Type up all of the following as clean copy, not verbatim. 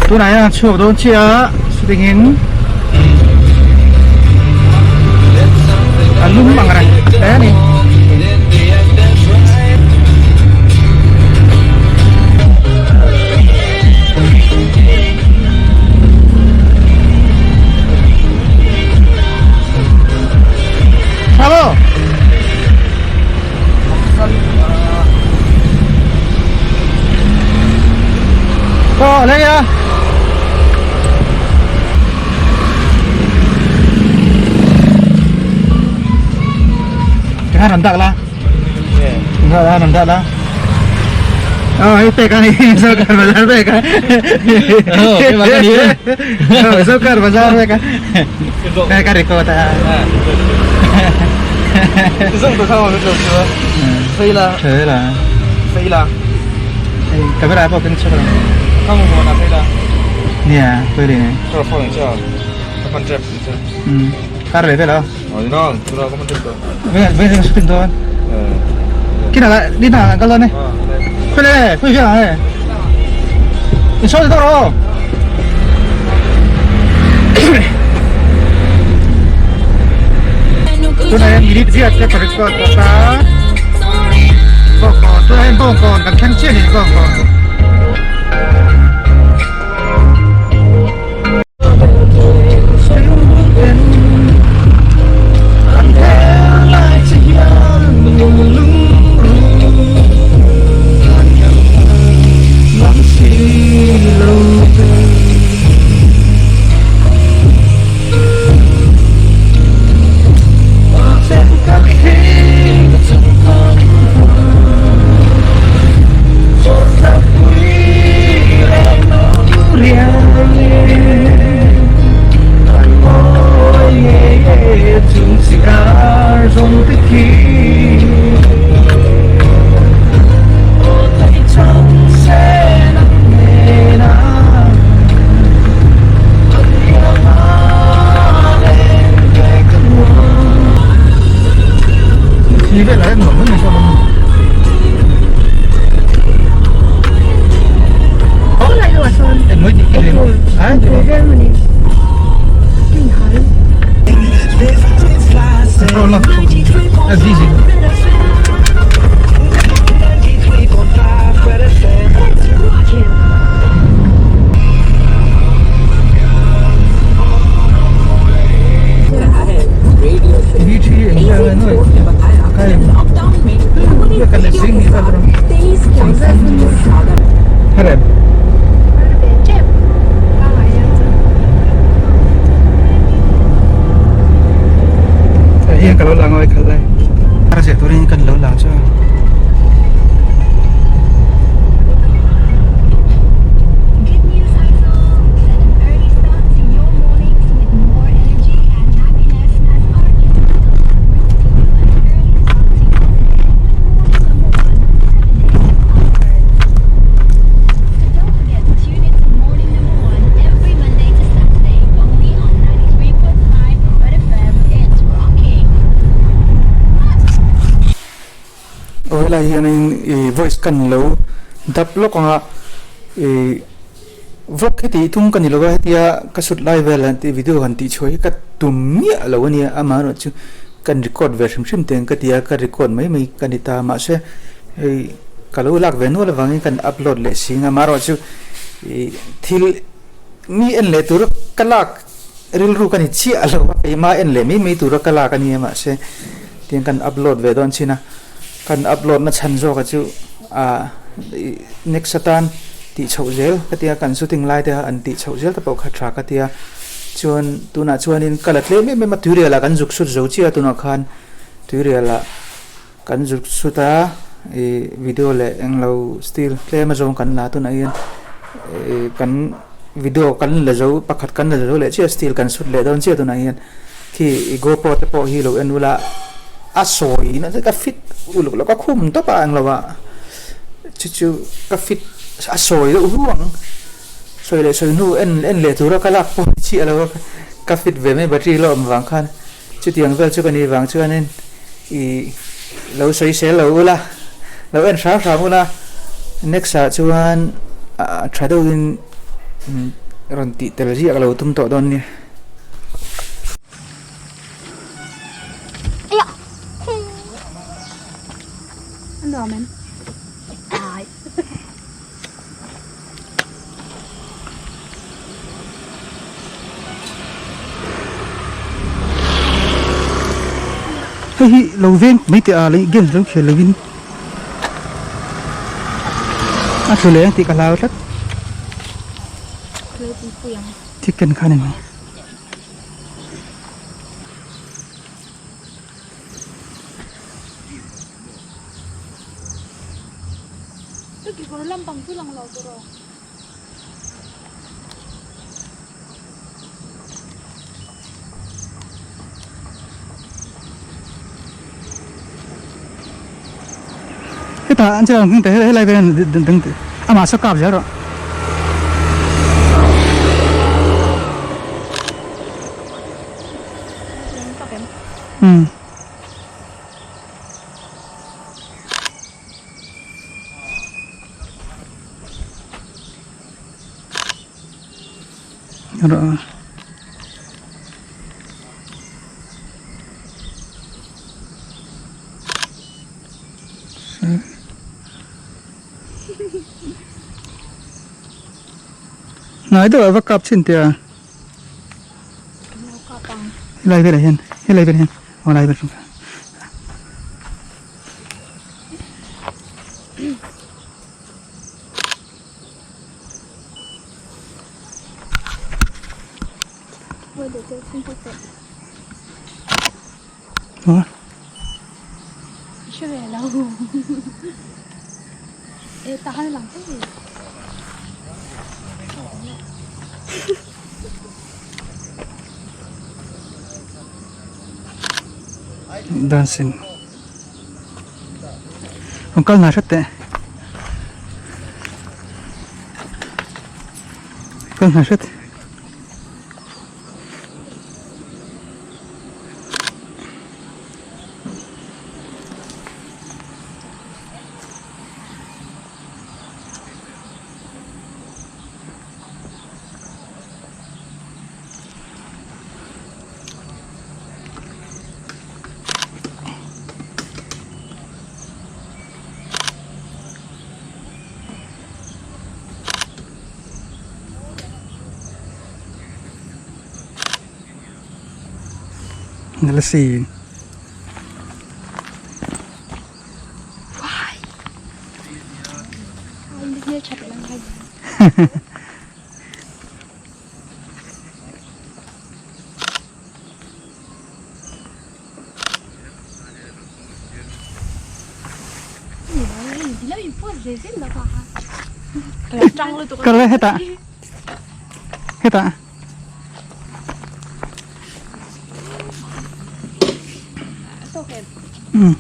Tunah hian an chhuak dawn chiah a shooting in a lum ang reng hle a ni. Hello. Có lấy á. Cái nằm la. Cái nằm la. Ờ, hei pek ani Sawrkar bazar pek a. Sawrkar bazar pek a. Pek a record a. Thế là Hei camera pawh keng chhuak lo. Nia, pawi leh nge. Umm, kar ve vel a. Ve ve shooting dawn. Kinah ni hna kal dawn e. Khawi le, khawi hriat ang e. In sawi dawn rawh. Tunah hian minute riat ka record bawk a. Bawngkawn, tunah hian bawngkawn kan thleng chiah a ni bawngkawn. Aw helai hianin ih voice ka ni lo dap lawk ang a ih vlog hi tih tum ka ni lo a hetia ka shoot lai vel han tih video han tih chhuah hi ka tum miah lo a nia amaherawhchu kan record ve hrim hrim teng ka ti a ka record mai mai ka ni ta mahse hei ka lo lak ve nual avangin kan upload leh si ang a amaherawhchu ih thil mi en leh tur ka lak rilru ka ni chiah lo a keimah en leh mai mai tura ka lak a nia mahse tiang kan upload ve dawn chin a kan upload na chhan zawk a chu ah next atan tih chhoh zel ka tia kan shooting lai te an tih chhoh zel te pawh kha tha ka tia chuan tunah chuanin ka la tlem em em a tuirial ah kan zuk sut zo chiah a tunah khan tuirial ah kan zuk sut a ih video leh englo still tlem a zawng kan la tunah hian ih kan video kan la zo pakhat kan la zo leh chiah still kan sut leh dawn chiah tunah hian. Khi i GoPro te pawh hi lo en ula a sawi na ka fit uluk lo ka khum tawp a ang lo a chu chu ka fit a sawi deuh hu ang sawi leh sawi hnu en en leh tura ka lak pawh ni chiah lo a ka fit ve mai battery la awm vang khan chutiang vel chu ka nih vang chuanin ih lo sawi sel lo ula lo en hram hram ula next ah chuan a tha deuhin. rawn tih tel ziah ka lo tum tawh dawn nia. Hei hi lo veng mai teh a leh games lo khel lovin a tlu leh ang tih ka hlau tlat chicken kha a ni mai. Hetah an che ang te helai vel ding amah saw kap zel rawh. Umm. Rawh. Hnai deuh ah va kap chhin teh a. Helai velah hian helai velah hian aw lai velah hian. Dancing rawn kal hna hret teh kal hna hret. Nala si. Kal le hetah hetah um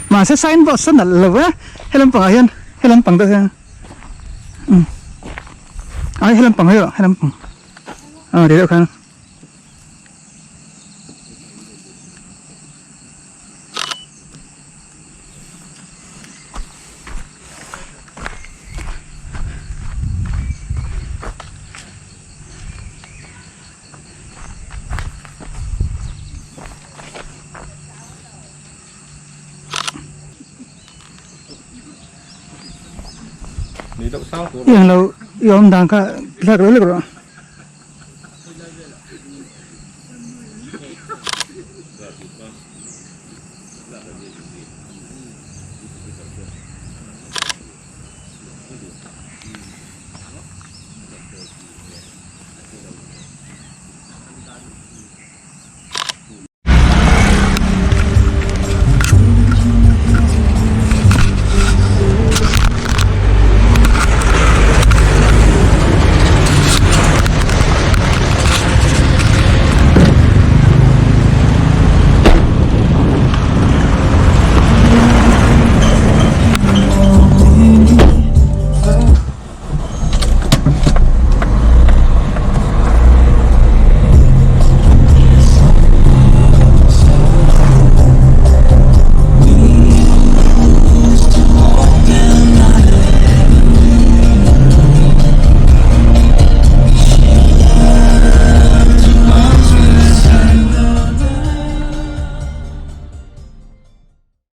Mahse signboard saw nalh lo a helam pangah hian helam pang deuh hian umm ai helam pang hi helam pang ah ti deuh khan. I ang lo i awm dan kha thlak lo lek rawh.